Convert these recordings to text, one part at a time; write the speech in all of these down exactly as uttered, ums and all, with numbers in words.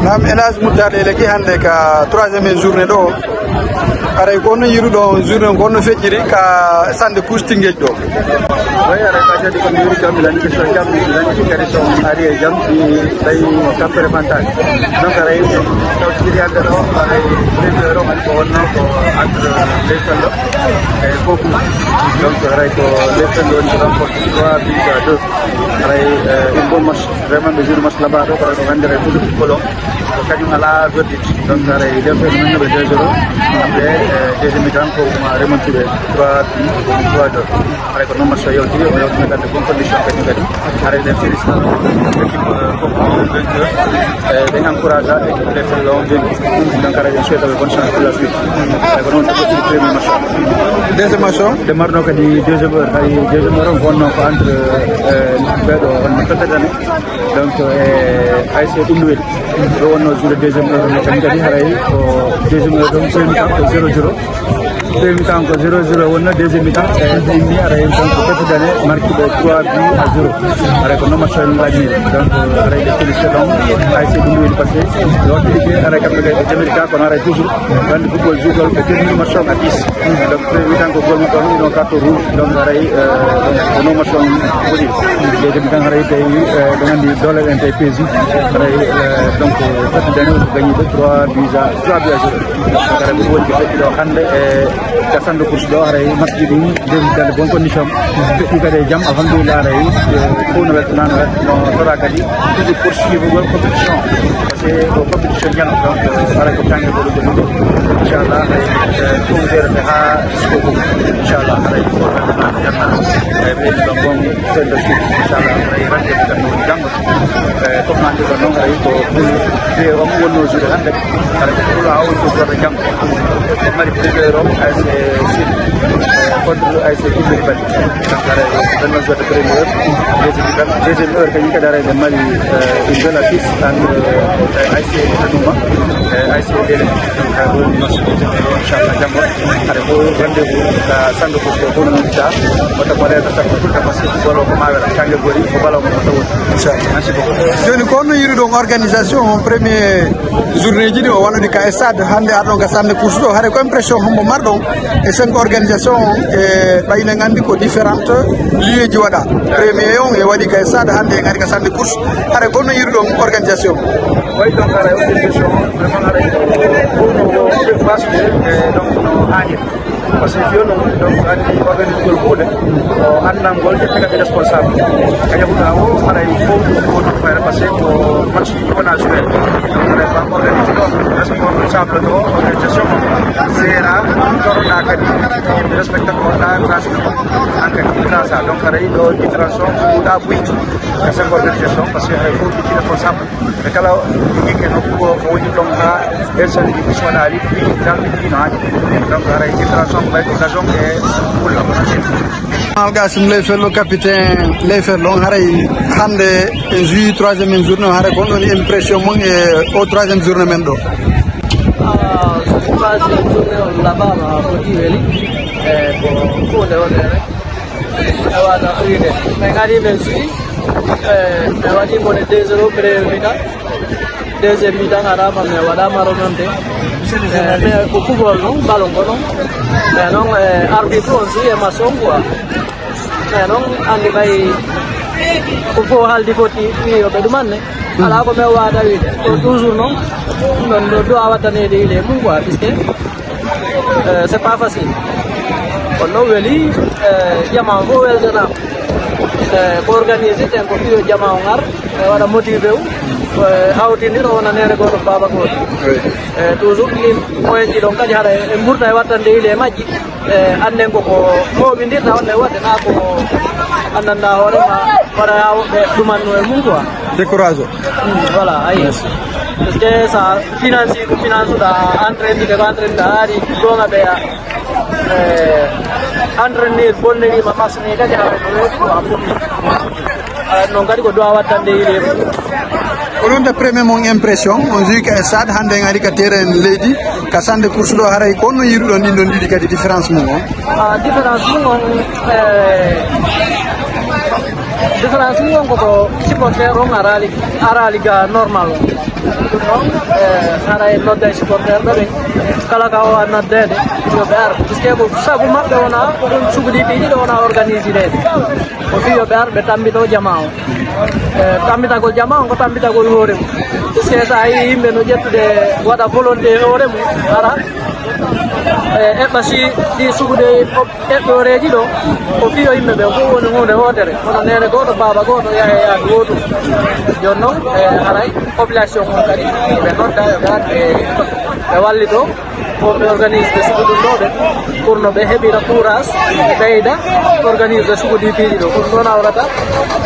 Am El Hadj Moutar Eleki hannde ka troisième journée ɗo. Haray ko honno yiiruɗon journée on, ko honno feƴƴiri ka Sande Course Tëngéej ɗo? Way, haray ka jadi ko mi yiiri kam, mi landi so jam, mi landi kadi so ari e jam, si tawi tampere fantaani. Donc haray tawtiri hannde ɗo, haray premier o man ko wonno ko entre Leyfello e Kokum. Donc haray ko Leyfello woni ko remporté trois buts à deux. Haray, euh, une bonne match. Vraiment, ɓe jour match là-bas ɗo, ko ɗo hannde ray toujours football on. Ko kañum alaa verdict. Donc, haray, nden fof min no ɓe deux zéro. Après, euh, deuxième mi-temps, ko ma remonté ɓe trois buts, trois deux. Haray ko noon match o yawti, o yawti hannde bonne condition kañum kadi. Haray, nden félicité équipe, euh, fof vainqueur. Euh, ɓe encourage équipe Leyfello on vaincu. Donc, haray, ɓe souhaite ɓe bonne chance pour la suite. Haray ko noon tagoɗiri premier match o. Deuxième match o? Nde marno kadi deuxième heure, hay deuxième heure on ko wonno ko entre, euh, ɓeɗo wonno Pépé Dane. Donc, e A S C Ɓulluwel, ɗo wonno joué deuxième heure, no kañum kadi haray ko deuxième heure, donc premier mi-temps ko zéro zéro. Premier mi-temps ko zéro zéro wonno, deuxième mi-temps, e, ɓe inni haray donc ko Pépé Dane marki ɓe trois buts à zéro. Haray ko noon match o en waɗi. Donc, haray ɓe félicité donc A S C Ɓulluwel parce que ɓe waɗi liggey, haray kamɓe kadi ɓe jamiri ka, kono haray toujours wonde football jouetol ɓe termini match o à dix. Donc, premier mi-temps ko goal maɓɓe on, ino carton rouge. Donc, haray, euh, donc, ko noon match on woni. Deuxième mi-temps, haray, tawi, euh, ɗon anndi doole ɗen tawi peesi. Haray, euh, donc, Pépé Dane ko gagné ɓe trois buts à, trois buts à zéro. Donc, haray, ko woni ko feƴƴi ɗo hannde e ka Sande Course ɗo, haray, match ji ɗin, deuxième mi-temps, bonne condition. Feƴƴi kadi e jam, alhamdulillah, haray, euh, fof no weltanaa, no wet-, no tora kadi, toujours poursuivre compétition. Parce que ko compétition ñande, donc, euh, haray ko jannge goɗɗo goɗɗo. Inchallah, hay, euh, ɗum jeerete haa siko ɗum. Inchallah, haray ko janna. Hay ɓe ɗum ɗon bon, sendo suuɗi. Inchallah, haray rendez-vous tan woni janngo. Euh, comme nanndi ko noon, haray ko pour fiye on wonno joué hannde. Haray ko pour a on ko joué janngo. Ɓe mari premier o, A S C Sine, euh, contre A S C Kimbiri Bali. Donc, haray, ɓen non joué premier. Deuxième, deuxième heure, kañum kadi haray ɓe mari, euh, une belle affiche entre, euh, A S C Tanuma, euh, A S C Dele. Donc, euh, ɗo ni match deuxième heure, inchallah, janngo. Haray ko rendez-vous, euh, Sande Course ko fof no noddi ta. Wata ko reta tan ko tout à fait, ko balo ko ma wela, kange gori, ko balo ko tawo. Inchallah. Merci beaucoup. Jooni ko honno yiiruɗon organisation on premier journée ji ɗi o wonodi ka stade hannde arɗon ka Sande Course ɗo? Haray ko impression hombo marɗon e cinq organisation on e ɓay hiɗen anndi ko différentes lieux ji waɗa. Premier on e waɗi ka stade, hannde en ari ka Sande Course. Haray ko honno yiiruɗon organisation? Way donc haray organisation on, vraiment haray ko no basude, e donc no haaniri. Parce que fiyo non, donc, anndi organiser ngol huunde, ko anndangol e tagi responsable. Ka yahuɗaa o, haray fof ko ɗum fayre, parce que ko match wona joué. Donc, haray ko an organiser ɗo, responsable ɗo, organisation o, seera, toroɗaa kadi, yimɓe respecta ko waɗɗaa, classe ɗo, an kadi, classe a. Donc, haray ɗo différence o, ɗuuɗaa buy, ka cinq organisation, parce que haray fof ko responsable. Ɓe kala yike nokku ko, ko woni ɗon haa personne ɗi fis waɗaali, ɗi ɗan ɗi no haani. Donc, haray différence on ko ɓay ko gazon e fulla. Algasim Leyfello, capitaine Leyfello, on haray hannde en joué troisième journée, on haray ko honɗon impression mon e o troisième journée men ɗo? Ah, troisième journée on là-bas, ma ko ɗi weli. E ko huunde wonde rek. E wata wiide. Men ari men joué. Eh, mi waɗi mo ne deux zéro premier mi-temps. Deuxième mi-temps arama, mi waɗama remonté. Eh, mais ko football non, ballon ko non. Mais non, eh, arbitre on si e maçon quoi. Mais non, anndi ɓay ko fof haaldi foti wiyoɓe ɗum anne. Alaa ko mi waawata wiide. Ko toujours non. Ɗum ɗon ɗo du'a wattaneede ile mum quoi, puisque Euh, c'est pas facile. Kono weli, euh, jama on fof weltanama. Euh, ko organisé ten ko fiyo jama on ar, e waɗa motivé o, euh, hawtindira wona neene gooto baaba gooto. Oui. Euh, toujours ɗin moyen ji ɗon kadi haɗa e ɓurta e wattande ile e majji. Euh, annden ko ko mooɓindirta on e waɗde na ko anndanɗa hoore ma, waɗa haa woɓɓe ɗumanno e mum quoi. Décourage o. Mm, voilà, ayi. Merci. Parce que ça finance, ko finance da entraîne, ko entraîne da ari, gonga be ya. Eh, entraîneur bonne ni ma mas ni kadi ha ko a fof. Ah, non kadi ko du'a wattande ile. Ko ɗum de premier mon impression, on joué ka stade, hannde en ari ka terrain leydi, ka Sande Course ɗo, haray ko honno yiiruɗon ɗin ɗon ɗiɗi kadi différence mum on? Ah, différence mum on, eh, différence mum on ko, ko supporter on arali, arali ga normal on. Ɗum noon, eh, hara en nodda e supporterɓe ɓen, kala ka o a noddeede, yo ɓe ar. Puisque ko sabu maɓɓe wona ɗum suguɗi piiji ɗo wona organisireede. Ko fii yo ɓe ar ɓe tammbito jama on. Eh, tammbitagol jama on ko tammbitagol hoore mum. Puisque so a yii yimɓe no ƴettude waɗa volonté e hoore mum, hara, eh, eɓɓa si ɗi sugude eɓɓooreeji ɗo, ko fii yo yimɓe ɓe fof woni huunde wootere. Kono neene gooto, baaba gooto, yaha e yaadu wootu. Jooni noon, eh, haray population on kadi, ɓe nodda, ɓe ar, ɓe, ɓe wallito, ko ɓe organise ɓe sugu ɗum ɗo ɓe, pour no ɓe heɓira courage, ɓeyda organise ɓe sugu ɗi piiji ɗo. Ɗum ɗon awrata,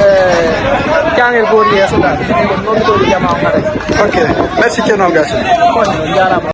eh, caangel goori yeeso ngal. Ɗum noon mi ɗo jama on haray. Ok, merci Ceerno Gassi. On jaaraama.